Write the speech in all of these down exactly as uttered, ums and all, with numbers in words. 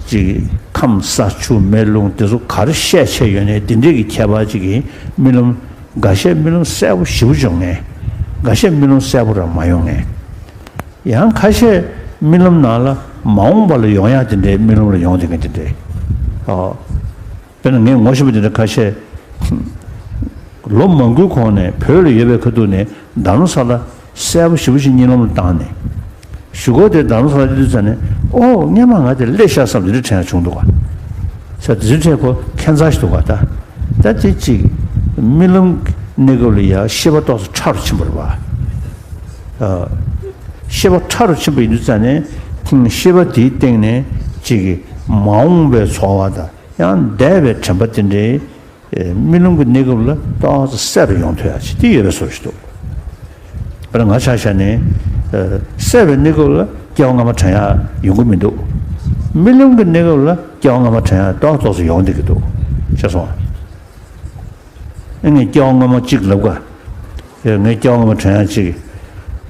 ཅིག་ཁམས་ས་ཆུ་མེ་རླུང་དེ་ཚོ་ག་རེ་བཤད་བྱས་ཡོད་ནའི་དེ་འདྲས་ཀྱི་ཁྱད་པར་ཅིག་གིས་རྨི་ལམ་འགའ་ཤས་རྨི་ལམ་གསལ་པོ་ཞེ་པོ་འབྱུང་ངེས། འགའ་ཤས་རྨི་ལམ་གསལ་པོ་རང་མ་ཡོང་ངེས། ཡང་ཁ་ཤས་རྨི་ལམ་ནང་ལ་མ་འོངས་པ་ལ་ཡོང་ཡག་དེ་འདྲའི་རྨི་ལམ་ལ་ཡོང་བསྡད་མཁན་དེ་འདྲའི། ཨོ། དཔེར་ན་ངས་ངོ་ཤེས་པ་དེ་འདྲ་ཁ་ཤས། ལོ་མང་པོའི་གོང་ནས་བོད་ལ་ཡོད་པའི་ཁ་ཐུག་ནས་རྡ་རམ་ས་ལ་གསལ་པོ་ཞེ་པོ་ཞིག་གཉིད་ལམ་ལ་བཏང་ནས། གཞུག་གུ་དེ་རྡ་རམ་ས་ལ་སླེབས་དུས་ཙམ་ནས་ཨོ་སྔན་མ་ང་དེ་སླེབས་ཤག་བསམ་དེ་འདྲ་དྲན་ཡག་བྱུང་འདུག་ག་ས་དེ་ཚོའི་གྲས་ཁོ་ཁྱད་མཚར་ཞིག་འདུག་ག་ད་ད་དེ་གཅིག་རྨི་ལམ་གྱི་གནས་སྐབས་ལ་ཡ་ཤེས་པ་ཏོག་ཙམ་ཕྲ་རུ་ཕྱིན་པ་རེད་པ། ཤེས་པ་ཕྲ་རུ་ཕྱིན་པ་ཡིན་དུས་ཙམ་ནས་ཤེས་པ་དེའི་སྟེང་ནས་གཅིག་གི་མ་འོངས་པའི་ཚོར་བ་དང་ཡང་འདས་པའི་དྲན་པ་དེ་འདྲའི། རྨི་ལམ་གྱི་གནས་སྐབས་ལ་ཏོག་ཙམ་གསལ་རུ་ཡོང་ཐུབ་ཡག་ཅིག་དེ་ཡོད་པའི་བཟོ་ཞིག་འདུག་དཔེར་ན་ང་ཆ་བཞག་ནས། གསལ་བའི་གནས་སྐབས་ལ་སྐྱེ་བ་སྔ་མ་དྲན་ཡག་ཡོང་གི་མི་འདུག་རྨི་ལམ་གྱི་གནས་སྐབས་ལ་སྐྱེ་བ་སྔ་མ་དྲན་ཡག་ཏོག་ཏོག་ཙམ་ཡོང་བསྡད་ཀྱི་འདུག་ཤེས་སོང་ཨ། ངས་སྐྱེ་བ་སྔ་མ་གཅིག་ལབ་ག་ངས་སྐྱེ་བ་སྔ་མ་དྲན་ཡག་གཅིག་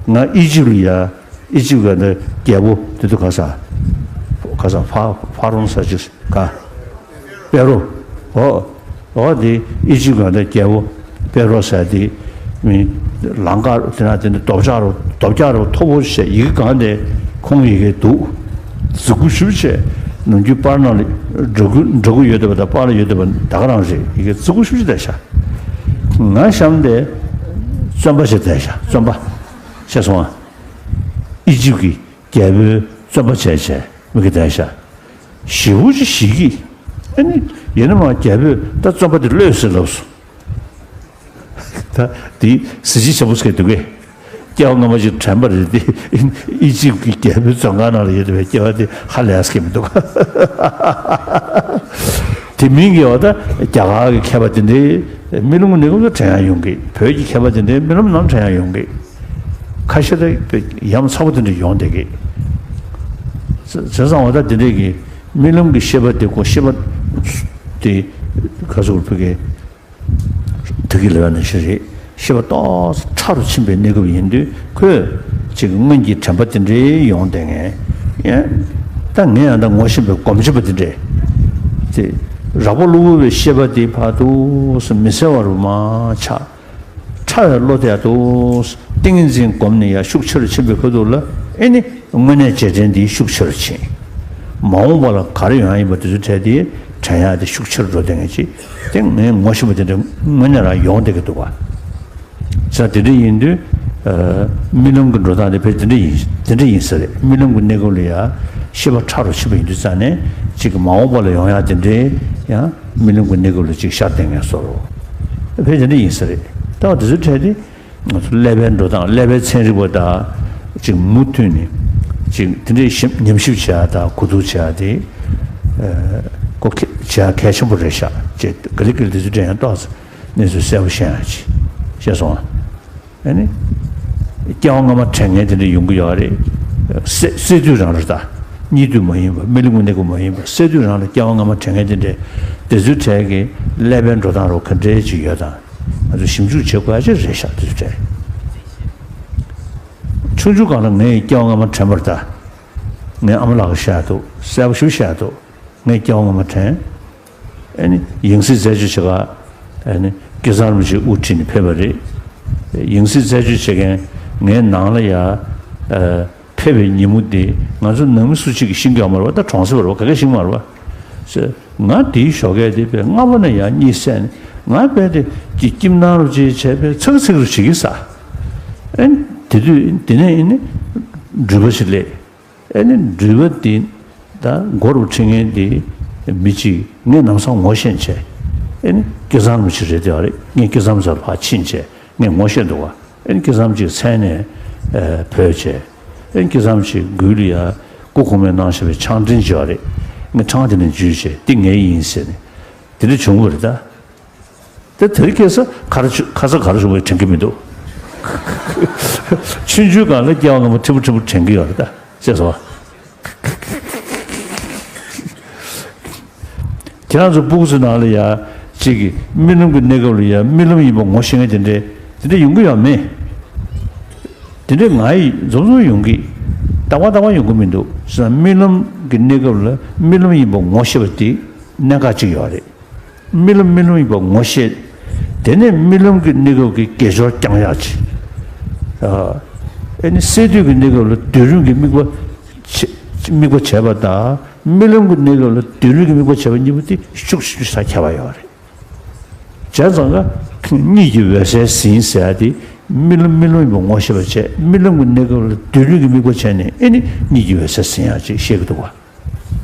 ང་ཨི་ཇིབ་ལ་ཡ། ཨི་ཇིབ་ག་འདི་རྒྱལ་པོ་དེ་དུས་ག་ས། ག་ས་ཕ་ཕ་རོན་ས་ཅིག་ག་པེ་རོ། ཨོ། ཨོ་དེ་ཨི་ཇིབ་ག་འདི་རྒྱལ་པོ་པེ་རོ་ས་དེ་མི་ལང་ཀ་དེ་ན་དེ་འདི་རྡོ་བཀྱག་རུ་རྡོ་བཀྱག་རུ་མཐོ་པོ་བྱས་ཡི་གེ་གང་དེ་ཁོང་ཡི་གེ་འདུག་རྫིག་པོ་ཞུ་བྱས་ནམ་རྒྱུན་པར་ནང་ལ་འགྲོ་གི་འགྲོ་གི་ཡོད་དེ་བ་དང་པར་ལ་ཡོད་དེ་བ་ད་ག་རང་རེད། ཡི་གེ་རྫིག་པོ་ཞུ་བྱས་བསྡད་ཤག་ང་གཤམ་དེ་བཙོན་པ་བྱས་བསྡད་ཤག་བཙོན་པ་ཤེས་སོང་ཨ། ཨི་ཇིབ་ཀྱི་རྒྱལ་པོའི་བཙོན་པ་བྱས་བྱས་མི་གི་བསྡད་ཤག་ཞེ་པོ་ཅིག་ཞིག་གིས་ཨ་ནི་ཡིན་ན་མ་རྒྱལ་པོས་ད་བཙོན་པ་དེ་གློད་ཟེར་ལབ་སོང་། ད་དེ་གཟི་བརྗིད་ཆེན་པོ་ཟེར་གི་འདུག་གས། སྐྱེ་བ་སྔ་མ་ཅིག་དྲན་པ་རེད་དེ། ཨི་ཇིབ་ཀྱི་རྒྱལ་པོའི་བཙོན་ཁང་ནང་ལ་ཡོད་པའི་སྐྱེ་བ་དེ་ཧ་ལས་ཀྱི་མི་འདུག་དེ་མིན་གྱི་བ་ད་རྒྱ་གར་གྱི་མཁས་པ་དེ་འདྲའི་རྨི་ལམ་གྱི་གནས་སྐབས་ལ་དྲན་ཡག་ཡོང་གི་བོད་ཀྱི་མཁས་པ་དེ་འདྲའི་རྨི་ལམ་ནང་དྲན་ཡག་ཡོང་གི་ཁ་ཤས་ད་ཡ་མཚར་པོ་དེ་འདྲ་ཡོང་བསྡད་གི་བྱས་ཙང་བ་ད་དེ་འདྲའི་གི་རྨི་ལམ་གྱི་ཤེས་པ་དེ་ཁོ་ཤེས་པ་དེ་ག་ཟེར་བོད་ཀྱི་དེ་གི་ལས་ནང་བཞིན་རེད། ཤེས་པ་ཏོག་ཙམ་ཕྲ་རུ་ཕྱིན་པའི་གནས་སྐབས་ཡིན་དུས་ཁོས་ཅིག་སྔོན་གྱི་དྲན་པ་དེ་འདྲའི་ཡོང་བསྡད་མཁན་ཡང་། ད་ངས་ཡང་ད་ངོ་ཤེས་པའི་སྒོམ་ཆེན་པོ་དེ་འདྲས། དེ་རགས་པ་གློ་བུར་བའི་ཤེས་པ་དེ་ཕར་དུ་མི་གསལ་བ་རུ་མར་ཆགས། ཕྲ་བའི་བློ་དེ་ཡང་དུ་ཏིང་ངེ་འཛིན་སྒོམ་ནས་ཡང་ཤུགས་ཆེ་རུ་ཕྱིན་པའི་ཁ་ཐུག་ལ་ཨེ་ནི། དངོས་གནས་རྗེས་དྲན་འདི་ཤུགས་ཆེ་རུ་ཕྱིན། མ་འོངས་པ་ལ་ག་རེ་ཡོང་ཡ་ཡིན་པ་དེ་ཚོ་འཕྲད་དེ་དྲན་ཡག་དེ་ཤུགས་ཆེ་རུ་འགྲོ་བསྡད་མཁན་ཅིག་དེ་ངས་ངོ་ཤེས་པ་དེ་འདྲ་དངོས་གནས་རང་ཡོང་བསྡད་ཀྱི་འདུག་བ། ས་དེ་འདྲ་ཡིན་དུས། རྨི་ལམ་གྱི་འགྲོ་སྟངས་དེ་ཕལ་དེ་འདྲ་ཡིན་དེ་འདྲ་ཡིན་ས་རེད། རྨི་ལམ་གྱི་གནས་སྐབས་ལ་ཡ་ཤེས་པ་ཕྲ་རུ་ཕྱིན་པ་ཡིན་དུས་ཙང་ནས་ཅིག་གི་མ་འོངས་པ་ལ་ཡོང་ཡག་དེ་འདྲའི་ཡང་རྨི་ལམ་གྱི་གནས་སྐབས་ལ་ཅིག་ཤར་བསྡད་མཁན་བཟོ་འདྲ། ཕལ་དེ་འདྲ་ཡིན་ས་རེད། ད་བ་དེ་ཚོ་འཕྲད་དེ། ང་ཚོ་ཀླད་པའི་འགྲོ་སྟངས་ཀླད་པའི་ཚན་རིག་པ་དང་ཅིག་མུ་མཐུད་ནས་ཅིག་དེ་འདྲའི་ཞིབ་ཉམས་ཞིབ་བྱེད་ཡག་དང་གོ་བསྡུར་བྱེད་ཡག་དེ་ཨ་གོ་ཁེ་བྱེད་ཡག་གལ་ཆེན་པོ་རེད་ཤག་ཅེས་ག་ལེ་ག་ལེ་དེ་ཚོ་དྲན་ཡག་ཏོག་ཙམ་གནས་ཚུལ་གསལ་པོ་ཤེས་ཡག་ཅིག་ཤེས་སོང་ཨ། ཨ་ནི་སྐྱེ་བ་སྔ་མ་དྲན་མཁན་དེ་འདྲ་ཡོང་གི་ཡོད་རེད། སད་སད་དུས་རང་རེད་ད། གཉིད་དུས་མ་ཡིན་པ་རྨི་ལམ་གྱི་གནས་སྐབས་མ་ཡིན་པ་སད་དུས་རང་ལ་སྐྱེ་བ་སྔ་མ་དྲན་མཁན་དེ་འདྲ་དེ་ཚོའི་གྲས་ཀྱི་ཀླད་པའི་འགྲོ་སྟངས་རོ་ག་འདྲའི་ཅིག་ཡོད་དང་། ང་ཚོས་ཞིབ་འཇུག་བྱེད་དགོས་ཡ་ཅིག་རེད་ཤག་དེ་ཚོ་དྲན། ཆུང་ཆུང་སྒང་ལ་ངས་སྐྱེ་བ་སྔ་མ་དྲན་པ་རེད་ད། ངའི་ཨ་མ་ལགས་ཀྱིས་བཤད་འདུག་གསལ་པོ་ཞིག་བཤད་འདུག་ངས་སྐྱེ་བ་སྔ་མ་དྲན། ཨ་ནི་ཡང་སྲིད་རྫས་སྦྱོར་བྱེད་ག་ཨ་ནི་སྐལ་བཟང་རིན་པོ་ཆེ་དབུ་ཁྲིད་ནས་ཕེབས་པ་རེད། ཡང་སྲིད་རྫས་སྦྱོར་བྱེད་མཁན་ངའི་ནང་ལ་ཡ། ཨ། ཕེབས་པའི་ཉིན་མོ་དེ་ང་ཚོ་ནང་མི་སུ་གཅིག་གིས་ཤེས་ཀྱི་ཡོད་མ་རེད་པ། ད་གྲོང་གསེབ་རེད་པ། ག་གེ་ཤེས་ཀྱི་མ་རེད་པ། ཟེར། ང་དེའི་ཞོགས་ཀས་དེ་དཔེ་སྔ་པོ་ནས་ཡར་གཉིད་སད་ནས་ང་དཔེ་དེ་ཀྱི་སྐྱིབ་སྣང་རུ་ཅིག་བྱས་པས་ཚག་ཚིག་རུ་བྱེད་ཀྱི་ས། ཨེ་དེ་དུས་དེ་ནས་ཨེ་ནི་འགྲུལ་པ་ཞིག་སླེབས། ཨེ་ནི་འགྲུལ་པ་དེ་ད་མགོ་རུ་ཁྲིད་མཁན་དེ་མི་གཅིག་ངས་ལམ་སང་ངོ་ཤེས་བྱས། ཨེ་ནི་སྐལ་བཟང་རིན་པོ་ཆེ་རེད་དེ་བ་རེད། ངས་སྐལ་བཟང་ཚོར་ཕར་ཕྱིན་བྱས། ངས་ངོ་ཤེས་འདུག་བ། ཨེ་ནི་སྐལ་བཟང་ཅིག་མཚན་ནས་ཨ་བོས་བྱས། ཨེ་ནི་སྐལ་བཟང་ཅིག་མགུལ་ལ་ཡ་སྐུ་གོང་མས་གནང་བཞག་པའི་ཆང་སྤྲིན་ཅིག་ཡོད་རེད། ངས་ཆང་དེ་ནས་འཇུས་བྱས་འདི་ངའི་ཡིན་ཟེར་ནས་དེ་འདྲ་བྱུང་བ་རེད་ད། དེ་དེ་རིང་ཁ་སང་ག་རེ་བྱུང་ཁ་སང་ག་རེ་བྱུང་བའི་དྲན་གྱི་མི་འདུག་ཆུང་ཆུང་སྒང་ལ་སྐྱེ་བ་སྔ་མ་ཕྲན་བུ་ཕྲན་བུ་དྲན་གྱི་ཡོད་རེད་ད། ཤེས་སོང་བ། ཁྱེད་རང་ཚོ་སྤུ་གུ་ཚོའི་ནང་ལ་ཡ་གཅིག་གིས་རྨི་ལམ་གྱི་གནས་སྐབས་ལ་ཡ་རྨི་ལམ་ཡིན་པ་ངོ་ཤེས་མཁན་དེ་འདྲའི་དེ་འདྲ་ཡོང་གི་ཡོད་མེད། དེ་འདྲའི་ང་ཡི་འཛོམས་འཛོམས་ཡོང་གི་རྟག་པར་རྟག་པར་ཡོང་གི་མི་འདུག་ཟེར་ན་རྨི་ལམ་ གི་གནས་སྐབས་ལ་རྨི་ལམ་ཡིན་པ་ངོ་ཤེས་པ་དེ་གནད་འགག་ཅིག་ཡོད་རེད། རྨི་ལམ་རྨི་ལམ་ཡིན་པ་ངོ་ཤེས། དེ་ནས་རྨི་ལམ་གྱི་གནས་སྐབས་ཀྱི་དགེ་སྦྱོར་བསྐྱང་ཡག་ཅིག་ཨ་ཨེ་ནི་སད་དུས་ཀྱི་གནས་སྐབས་ལ་སྡོད་རུང་གི་དམིགས་པ་བྱེད་དམིགས་པ་བྱས་པ་དང་རྨི་ལམ་གྱི་གནས་སྐབས་ལ་སྡོད་རུང་གི་དམིགས་པ་བྱས་པ་གཉིས་པོ་དེ་ཤུགས་ཆེ་ས་ཁྱད་པར་ཡོད་རེད། བྱས་ཙང་ཀ་གཉིད་ཀྱི་འོད་གསལ་ཟིན་ཟེར་ཡ་དེ་རྨི་ལམ་རྨི་ལམ་ཡིན་པ་ངོ་ཤེས་པ་བྱས། རྨི་ལམ་གྱི་གནས་སྐབས་ལ་སྡོད་རུང་གི་དམིགས་པ་བྱས་ནས་ཨེ་ནི་གཉིད་ཀྱི་འོད་གསལ་ཟིན་ཡག་ཅིག་བཤད་ཀྱི་འདུག་བ།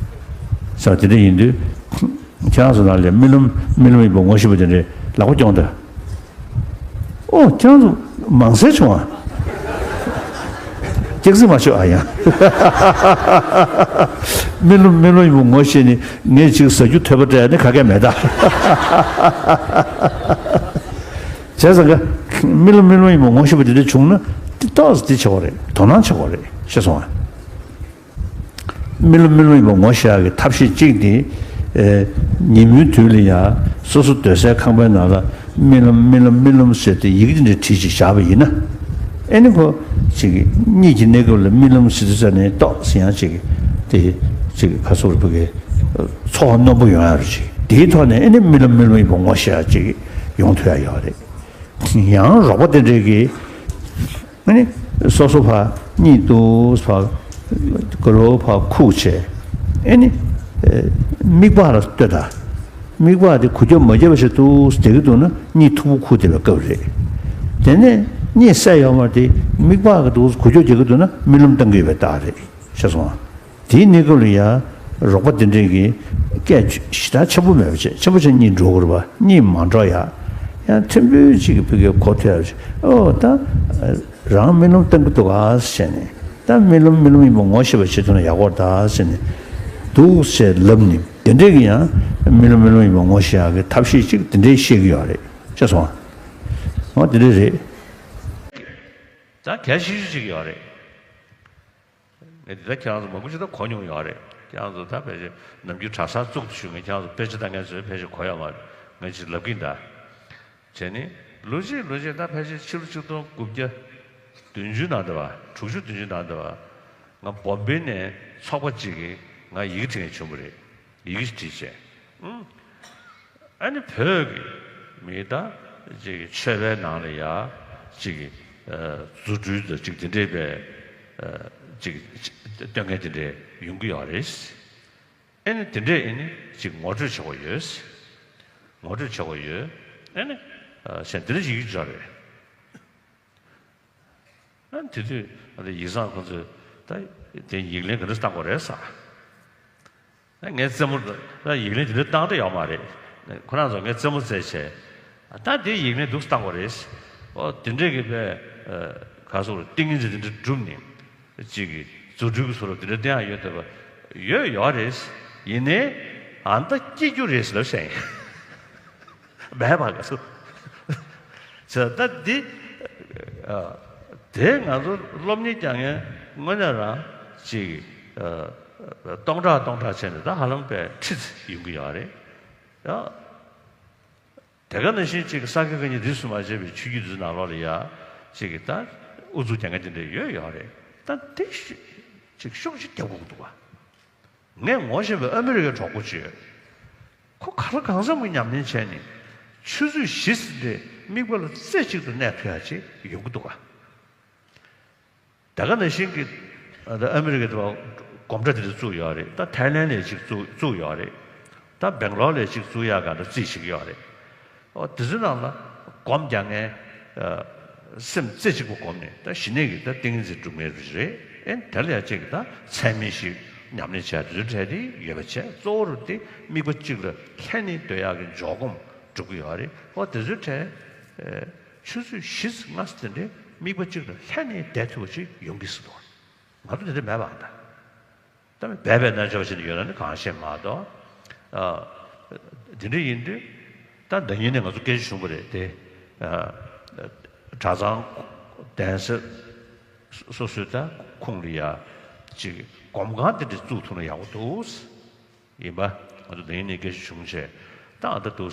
ས་དེ་འདྲ་ཡིན་དུས། ཁྱེད་རང་ཚོ་ནང་ལ་རྨི་ལམ་རྨི་ལམ་ཡིན་པ་ངོ་ཤེས་པ་དེ་འདྲའི་ལག་པ་རྐྱོང་དང་། ཨོ་ཁྱེད་རང་ཚོ་མང་སེ་བྱུང་ཨ། སྐྱག་རྫུན་མ་ཤོད་ཨ་ཡང་། རྨི་ལམ་རྨི་ལམ་ཡིན་པ་ངོ་ཤེས་ནི་ངས་ཅིག་ཟ་རྒྱུ་ཐོད་པ་སྤྲད་ནི་ག་གེ་མེད་ད། བྱས་ཙང་ཀ་རྨི་ལམ་རྨི་ལམ་ཡིན་པ་ངོ་ཤེས་པ་དེ་འདྲ་བྱུང་ན་དེ་ཏོག་ཙམ་དེ་ཆེ་བ་རེད། དོ་སྣང་ཆེ་བ་རེད་ཤེས་སོང་ཨ། རྨི་ལམ་རྨི་ལམ་ཡིན་པ་ངོ་ཤེས་ཡག་གི་ཐབས་ཤེས་གཅིག་དེ། ཨེ། ཉིན་མོའི་དུས་ལ་ཡང་སོ་སོ་སྡོད་སའི་ཁང་པའི་ནང་ལ་རྨི་ལམ་རྨི་ལམ་རྨི་ལམ་ཟེར་ཏེ་ཡི་གེ་འདི་འདྲ་བྲིས་ཅིག་བཞག་པ་ཡིན་ན། ཨེ་ནི་ཁོ་ཅིག་གཉིད་ཀྱི་གནས་སྐབས་ལ་རྨི་ལམ་ཟེར་དུས་ཙ་ནས་ཏོག་ཙམ་ཡང་ཅིག་དེ་ཅིག་ག་ཚོད་རེད་བུ་གའི་ཚོར་བ་རྣོན་པོ་ཡོང་ཡག་རེད་ཅིག་དེའི་ཐོག་ནས་ཨེ་ནི་རྨི་ལམ་རྨི་ལམ་ཡིན་པ་ངོ་ཤེས་ཡག་ཅིག་ཡོང་ཐུབ་ཡག་ཡོད་རེད། ཡང་རོགས་པ་དེ་འདྲས་ཀྱིས། ཨ་ནི། སོ་སོ་ཕར་གཉིད་འདུག་ཕར། ག་རོ་ཕར་ཁུག་བྱས། ཨ་ནི། ཨེ། མིག་པགས་ལ་ལྟོས་དང་། མིག་པགས་དེ་འགུལ་སྐྱོད་མ་བརྒྱབ་པ་ཞིག་འདུག་བསྡད་ཀྱི་འདུག་ན་གཉིད་མཐུག་པོ་ཁུག་བསྡད་པའི་སྐབས་རེད། དེ་ནས་གཉིད་སད་ཡོད་མ་རེད་དེ་མིག་པགས་ཀྱི་འདུག་འགུལ་སྐྱོད་རྒྱག་གི་འདུག་ན་རྨི་ལམ་བཏང་གི་ཡོད་པའི་རྟགས་རེད། ཤེས་སོང་ཨ། དེའི་གནས་སྐབས་ལ་ཡང་རོགས་པ་དེ་འདྲས་ཀྱིས་སྐད་ཞེ་དྲག་ཆེན་པོ་མེད་པ་བྱས། ཆེན་པོ་བྱས་གཉིད་འགྲོ་དགོས་རེད་པ། གཉིད་མ་འགྲོ་ཡག་ཡང་ཐེངས་པོ་གཅིག་གི་ཕ་གིའི་གོ་ཐོས་ཡག་ཨོ་ད་རང་རྨི་ལམ་བཏང་གི་འདུག་ག་ཟེར་ནས། ད་རྨི་ལམ་རྨི་ལམ་ཡིན་པ་ངོ་ཤེས་པ་བྱེད་ཐུབ་ན་ཡག་པོ་རེད་ད་ཟེར་ནས་འདུག་ཟེར་ལབ་ནས། དེ་འདྲས་ཀྱི་ཡང་རྨི་ལམ་རྨི་ལམ་ཡིན་པ་ངོ་ཤེས་ཡག་གི་ཐབས་ཤེས་གཅིག་དེ་འདྲས་བཤད་ཀྱི་ཡོད་རེད། ཤེས་སོང་ཨ། འོ་དེ་འདྲས་རེད། ད་གལ་ཆེ་ཤོས་གཅིག་ཡོད་རེད། ངས་འདི་ལྟར་ཁྱེད་རང་ཚོ་མང་པོ་ཞིག་ད་གོ་མྱོང་ཡོད་རེད། ཁྱེད་རང་ཚོ་ད་ཕལ་ཆེར་ནམ་རྒྱུན་གྲྭ་སར་བཙུགས་ཏེ་བཞུགས་མཁན་ཁྱེད་རང་ཚོ་དཔེ་ཆ་ལྟ་མཁན་ཚོས་ཕལ་ཆེར་གོ་ཡོད་མ་རེད། ངས་ཅིག་ལབ་ཀྱིན་གདའ། བྱས་ནས་ལོ་གཅིག་ལོ་གཅིག་ད་ཕལ་ཆེར་ཕྱི་ལོ་ཆིག་སྟོང་དགུ་བརྒྱ་བདུན་ཅུ་ནང་དུ་བ། དྲུག་ཅུ་བདུན་ཅུ་ནང་དུ་བ། ང་བོམ་བེ་ནས་ཚོགས་པ་གཅིག་གིས་ང་ཡི་གེ་འབྲི་མཁན་བྱུང་བ་རེད། ཡི་གེ་ཞིག་བྲིས་བྱས། ཨུམ། ཨ་ནི་བོད་ཀྱི་མི་ད་ཅིག་གི་ཆོས་པའི་ནང་ལ་ཡ་ཅིག་གི་ཨ་རྫུ་འཕྲུལ་དང་ཅིག་དེ་འདྲས་པའི་ཨ་ཅིག་སྟོན་མཁན་དེ་འདྲས་ཡོང་གི་ཡོད་རེད། ཨ་ནི་དེ་འདྲས་ཨ་ནི་ཅིག་ངོ་སྤྲོད་བྱེད་དགོས་ཡོད། ངོ་སྤྲོད་བྱེད་དགོས་ཡོད། ཨ་ནི་ཨ་གཞན་དེ་འདྲས་ཡིན་གྱི་ཡོད་རེད། ཨ་དེ་དུས་ཨ་ནི་ཡིག་ཚང་ཁོ་ཚོས་ད་དེ་ཡིག་ལན་ག་འདྲ་བཏང་དགོས་རེད་ཟེར། ཨ་ངའི་རྩེད་མོ་ད་ཡིག་ལན་དེ་འདྲ་བཏང་འདྲ་ཡོད་མ་རེད། ཁོ་རང་ཚོ་ངའི་རྩེད་མོ་རྩེས་བྱས། ད་དེ་ཡིག་ལན་འདུག་བཏང་དགོས་རེད། ཨོ་དེ་འདྲས་ཀྱི་པའི་ག་སོགས་ཏིང་ངེ་འཛིན་དེ་འདྲ་བསྒྲུབས་ནས་ཅིག་གི་རྫུ་འཕྲུལ་གྱི་བཟོ་འདྲ་དེ་འདྲ་བསྟན་ཡག་ཡོད་འདོད་པ་ཡོད་ཡོད་རེད། ཡིན་ནའི་ཨ་ད་སྐྱེ་རྒྱུ་རེད་ཟེར་ལབ་བཤད་ཡིན། མེད་པ་ག་སུ། ཟེར་ད་འདི། ཨ། དེ་ང་ཚོ་སློབ་གཉེར་རྒྱག་མཁན་དངོས་གནས་རང་ཅིག་ཨ། སྟོང་ཕྲག་སྟོང་ཕྲག་བྱས་ནས་ད་ཧ་ལམ་པའི་ཁྲི་ཡོང་གི་ཡོད་རེད། ཡ། དེ་ག་ནང་བཞིན་ཅིག་ས་དགེ་བཀའ་རྙིང་རིས་སུ་མ་ཆད་པའི་ཆོས་བརྒྱུད་འདི་ནང་ལོགས་ལ་ཡ་ཅིག་གི་ད་ཨུ་ཚུགས་རྒྱག་མཁན་དེ་འདྲ་ཡོད་ཡོད་རེད། ད་དེ་ཅིག་ཤུགས་ཅིག་རྒྱབ་དགོས་ཀྱི་འདུག་ག་ངས་ངོ་ཤེས་པའི་ཨ་མི་རི་ཀའི་གྲོགས་པོ་ཅིག་ཡོད། ཁོ་ག་ལ་གང་འཚམ་གྱི་ཉམས་ལེན་བྱས་ནས་ཆུ་ཚོད་བཞི་ཙམ་རེ་དམིགས་པ་ལ་རྩེ་གཅིག་ཏུ་གནས་ཐུབ་ཡག་ཅིག་ཡོང་གི་འདུག་ག་ད་ག་ནང་བཞིན་གྱི་ཨ་ཨ་མི་རི་ཀའི་དུ་བ་སྒོམ་གྲྭ་དེ་འདྲ་བཙུགས་ཡོད་རེད། ད་ཐའི་ལན་ལ་ཅིག་བཙུགས་བཙུགས་ཡོད་རེད། ད་སྦེང་ལོར་ལ་ཅིག་བཙུགས་ཡག་ག་འདྲ་རྩིས་བྱེད་ཀྱི་ཡོད་རེད། ཨོ་དེ་ཚོའི་ནང་ལ་སྒོམ་རྒྱག་མཁན་ཨ་སེམས་རྩེ་གཅིག་པ་སྒོམ་ནས་ད་གཞི་ནས་ཀྱི་ད་ཏིང་ངེ་འཛིན་སྒྲུབ་མཁན་རེད། ཨེ་དེ་ལ་ཡང་ཅིག་ད་ཚད་མིན་ཞིག་ཉམས་ལེན་བྱས་དེ་ཚོའི་གྲས་དེ་ཡོད་པ་བྱས། གཙོ་བོ་རུ་དེ་དམིགས་པ་གཅིག་ལ་ལྷན་ནེ་སྡོད་ཡག་གི་འཇོག་སྒོམ་སྒྲུབ་ཀྱི་ཡོད་རེད། ཨོ་དེ་ཚོའི་གྲས་ཨེ་ཆུ་ཚོད་བཞི་ཙམ་ལྔ་ཙམ་དེ་འདྲའི་དམིགས་པ་གཅིག་ལ་ལྷན་ནེ་བསྡད་ཐུབ་པ་ཅིག་ཡོང་གི་སྲིད་དོ། ང་ཚོ་དེ་འདྲ་མེད་པ་ཨ་ད། ད་སྦས་པའི་རྣལ་འབྱོར་བྱས་ནས་ཡོད་ན་ནི་གང་ཤེས་མ་གཏོགས། ཨ། དེ་འདྲ་ཡིན་དུས་ད་ཟླ་ཉིན་ནས་ང་ཚོ་སྐད་ཆ་བྱུང་བ་རེད་དེ། ཨ། གྲྭ་ཚང་གདན་ས་སོ་སོའི་ད་ཁོངས་ལ་ཡ་ཅིག་སྒོམ་ཁང་དེ་འདྲ་བཙུགས་ཐུབ་ན་ཡག་པོ་འདུག་ཡིན་པ་ང་ཚོ་ཟླ་ཉིན་ནས་སྐད་ཆ་བྱུང་བྱས། ད་ཨ་ད་འདུག་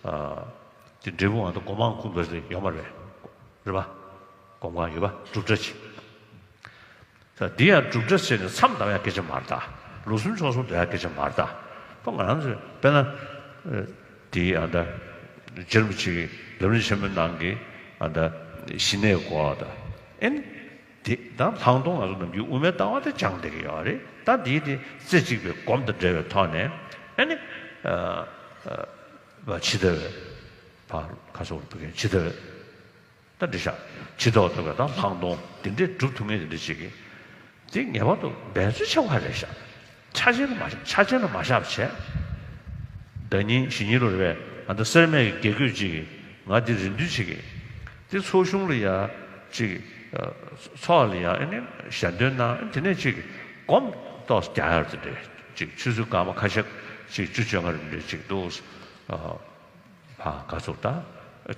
ཨ། དེ་འབྲས་བུ་ང་ཚོ་སྒོམ་ཁང་ཁུངས་འདུག་ཡོད་མ་རེད། རེད་པ། སྒོམ་ཁང་ཡོད་པ་གྲུབ་འདྲ་ཅིག་ད་འདི་ཡང་གྲུབ་འདྲ་བྱས་ནས་མཚམས་བསྡམ་ཡག་སྐད་ཆ་མ་རེད་ད། ལོ་གསུམ་ཕྱོགས་གསུམ་སྡོད་ཡ་སྐད་ཆ་མ་རེད་ད། ཁོ་ང་རང་ཚོས་དཔེར་ན། ཨ། དེའི་ཨ་ད། རྗེ་རིན་པོ་ཆེ་གི་ལམ་རིམ་ཆེན་མོའི་ནང་གི་ཨ་ད། ཞི་གནས་སྐོར་ད། ཨེ་ནི། དེ་ད་ལྷག་མཐོང་ང་ཚོ་ནམ་རྒྱུན་དབུ་མའི་ལྟ་བ་དེ་སྦྱངས་བསྡད་ཀྱི་ཡོད་རེད། ད་འདིའི་དེ་རྩེ་གཅིག་པའི་སྒོམ་དང་འབྲེལ་བའི་ཐོག་ནས་ཨེ་ནི། ཨ། ཨ། བ་ཇི་ལྟ་བས། ཕར་ཁ་སོགས་བུ་གའི་ཇི་ལྟ་བས། ད་འདི་ཤག་ཇི་ལྟ་བ་ལྟ་བས་ད་ལྷག་མཐོང་དེ་འདྲས་སྒྲུབ་ཐུབ་མཁན་དེ་འདྲས་ཅིག་གིས། དེ་ངེས་པར་དུ་འབད་རྩོལ་ཆེ་བ་རེད་ཤག་ཆ་ཆེན་ལ་མ་ཆ་ཆེན་ལ་མ་བཞག་པ་བྱས། ཟླ་ཉིན་ཞེ་ཉིན་ལོ་རེ་བས་ཨ་ད་སེར་སྨད་ཀྱི་དགེ་བསྐོས་ཅིག་གིས་ང་འདི་རེ་འདུན་ཅིག་གིས། དེ་ཚོགས་གཞུང་ལ་ཡ་ཅིག་ཚོགས་ལ་ཡ་ཨ་ནི་ཞལ་འདོན་གནང་། དེ་ནས་ཅིག་སྒོམ་ཏོག་རྒྱག་ཡར་དེ་འདྲས་ཅིག་ཆུ་ཚོད་སྐར་མ་ཁ་ཤས་ཅིག་བཅུ་བཅོ་ལྔ་རེ་འདྲས་ཅིག་འདུག་ཕ་ག་ཚོད་ད།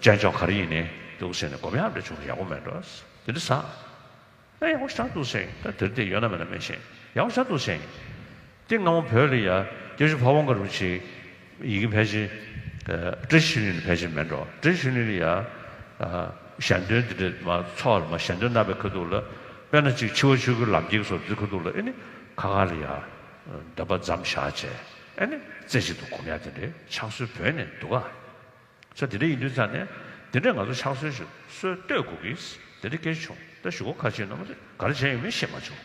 སྤྱན་ཆོག་ག་རེ་ཡིན་ནའི་འདུག་ཟེར་ནས་སྒོམ་ཡག་འདྲ་བྱུང་ན་ཡག་པོ་མེད་འགྲོ། དེ་འདྲ་ཟ། ཨ་ཡག་པོ་ཞེ་དྲག་འདུག་ཟེར་ཡིན། ད་དེར་དེ་ཡོད་ན་མེད་ན་མི་ཤེས། ཡག་པོ་ཞེ་དྲག་འདུག་ཟེར་ཡིན། དེ་སྔ་མོ་བོད་ལ་ཡ་སྐྱབས་རྗེ་ཕ་བོང་ཁ་རིན་པོ་ཆེ་ཡི་གེ་ཕལ་ཆེར། ཨ། བཀྲ་ཤིས་ཆོས་གླིང་ལ་ཕལ་ཆེར་མེད་འགྲོ། བཀྲ་ཤིས་ཆོས་གླིང་ལ་ཡ། ཨ། ཞལ་འདོན་དེ་འདྲ་མ་ཚོགས་ལ་མ་ཞལ་འདོན་གནང་བའི་ཁ་ཐུག་ལ། དཔེར་ན་ཅིག་འཆི་བ་ཆོས་སྐུའི་ལམ་ཁྱེར་སོགས་འདི་ཁ་ཐུག་ལ་ཨེ་ནི་ཁ་ཁ་ལ་ཡ། འདོན་པ་མཚམས་བཞག་བྱས་ཨེ་ནི་རྩེ་གཅིག་ཏུ་སྒོམ་ཡ་དེ་འདྲའི་ཕྱག་སྲོལ་བོད་ནས་འདུག་ག་ས་དེ་འདྲ་ཡིན་དུས་ཙང་ནས་དེ་འདྲས་ང་ཚོ་ཕྱག་སྲོལ་ཞིག་སྲོལ་གཏོད་དགོས་ཀྱི་དེ་འདྲ་སྐད་ཆ་བྱུང་། ད་གཞུག་གུ་ཁ་ཆེ་རྣམ་པ་དེ་ག་རེ་བྱས་ཡོད་མེད་ཤེས་མ་བྱུང་།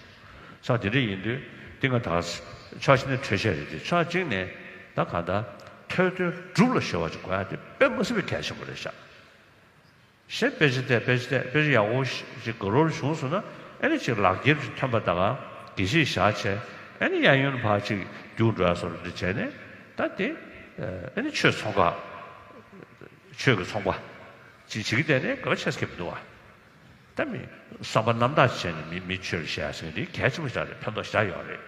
ས་དེ་འདྲ་ཡིན་དུས་དེ་ང་ད་ཕྱོགས་གཅིག་ནས་འཕྲོས་བཤད་རེད་དེ། ཕྱོགས་གཅིག་ནས་ད་གང་ལྟར་ཐོས་དོན་སྒྲུབ་ལ་གཞོལ་བ་ཅིག་དགོས་ཡ་དེ་དཔེ་མ་སྲིད་པའི་གལ་ཆེན་པོ་རེད་ཤག་གཞན་དཔེ་ཆ་བལྟས། དཔེ་ཆ་བལྟས། དཔེ་ཆ་ཡག་པོ་ཞིག་དགའ་རབ་བྱུང་སོང་ན་ཨེ་ནི་ཅིག་ལག་འཁྱེར་ཅིག་ཐོན་པ་ད་ག་དགེ་བཤེས་བཞག་བྱས་ཨེ་ནི་གཡས་གཡོན་ཕར་ཅིག་རྒྱུགས་འགྲོ་ཡ་བཟོ་འདྲ་བྱས་ནས་ད་དེ་ཨེ་ནི་ཆོས་ཚོང་ཁང་། ཆོས་ཀྱི་ཚོང་པ་ཅིག་བྱེད་ཀྱི་བསྡད་ནས་དགའ་བ་ཆེ་ས་ཁེབས་འདུག་བ། ད་མི་བསམ་པ་རྣམ་དག་བྱས་ནས་མི་མི་ཆོས་ལ་བཤད་ཟེར་མཁན་དེ་གལ་ཆེན་པོ་ཞིག་རེད། ཕན་ཐོགས་ཞེ་དྲག་ཡོད་རེད།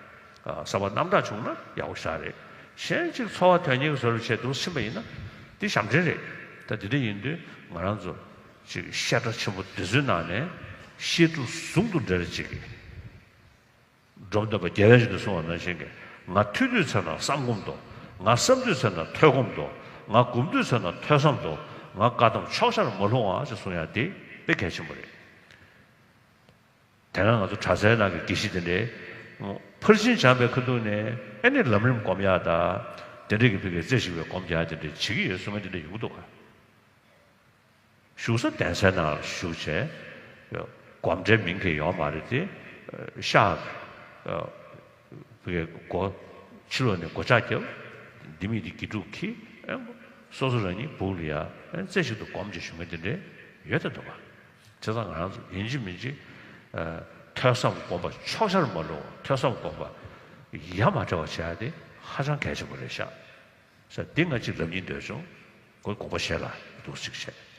ཨ། བསམ་པ་རྣམ་དག་བྱུང་ན་ཡག་པོ་ཞེ་དྲག་རེད། གཞན་གཅིག་འཚོ་བ་དོན་གཉེར་གྱི་བཟོ་འདྲ་བྱས་འདུག་ཕྱིན་པ་ཡིན་ན་དེ་ཞབས་འདྲེན་རེད། ད་དེ་འདྲ་ཡིན་དུས་ང་རང་ཚོ་ཅིག་བཤད་གྲྭ་ཆེན་པོ་འདི་ཚོའི་ནང་ནས་བཤད་སྒྲུབ་ཟུང་དུ་འབྲེལ་ཅིག་གིས། འབྲོམ་སྟོན་པ་རྒྱལ་བའི་རིགས་ནས་གསུངས་པ་ནང་བཞིན་གྱི། ང་ཐོས་དུས་ཚེ་ན་བསམ་སྒོམ་དང་། ང་བསམ་དུས་ཚེ་ན་ཐོས་སྒོམ་དང་། ང་སྒོམ་དུས་ཚེ་ན་ཐོས་བསམ་དང་། ང་བཀའ་གདམས་ཕྱོགས་ཆར་མ་ལྷུང་བ་ཞེས་གསུང་ཡ་དེ་དཔེ་གལ་ཆེན་པོ་རེད། དེ་སྔ་ང་ཚོ་གྲྭ་སའི་ནང་གི་དགེ་བཤེས་དེ་འདྲས་ཕར་ཕྱིན་སྦྱངས་པའི་ཁ་ཐུག་ནས་ཨེ་ནི་ལམ་རིམ་སྒོམ་ཡག་དང་། དེ་འདྲས་ཀྱི་ཕ་གིའི་རྩེ་གཅིག་པའི་སྒོམ་རྒྱག་དེ་འདྲས་བྱེད་ཀྱི་ཡོད་གསུང་མཁན་དེ་འདྲས་ཡོང་གི་འདུག་ག་བཞུགས་ས་གདན་སའི་ནང་བཞུགས་བྱས། སྒོམ་གྲྭའི་མིང་གང་ཡང་ཡོད་མ་རེད་དེ། ཤག་ཕ་གིའི་སྒོ་ཕྱི་ལོགས་ནས་སྒོ་ལྕགས་བརྒྱབ། འདི་མི་འདི་དགེ་ཕྲུག་གིས་སོ་སོ་རང་ཉིད་སྦུག་ལ་ཡ་རྩེ་གཅིག་ཏུ་སྒོམ་བྱས་བཞུགས་མཁན་དེ་འདྲས་ཡོད་ད་འདུག་ག་བྱས་ཙང་ང་རང་ཚོ་ཡིན་གཅིག་མིན་གཅིག་ཐོས་བསམ་སྒོམ་པ་ཕྱོགས་ཆར་མ་ལྷུང་བ། ཐོས་བསམ་སྒོམ་པ་ཡ་མ་བྲལ་བ་བྱེད་ཡ་དེ་ཧ་ཅང་གལ་ཆེན་པོ་རེད་ཤག་ས་འདི་ང་གཅིག་ལབ་སྙིང་འདོད་བྱུང་། ཁོ་དགོངས་པ་བཞེས་ལ་འདུག་ཅིག་བྱས།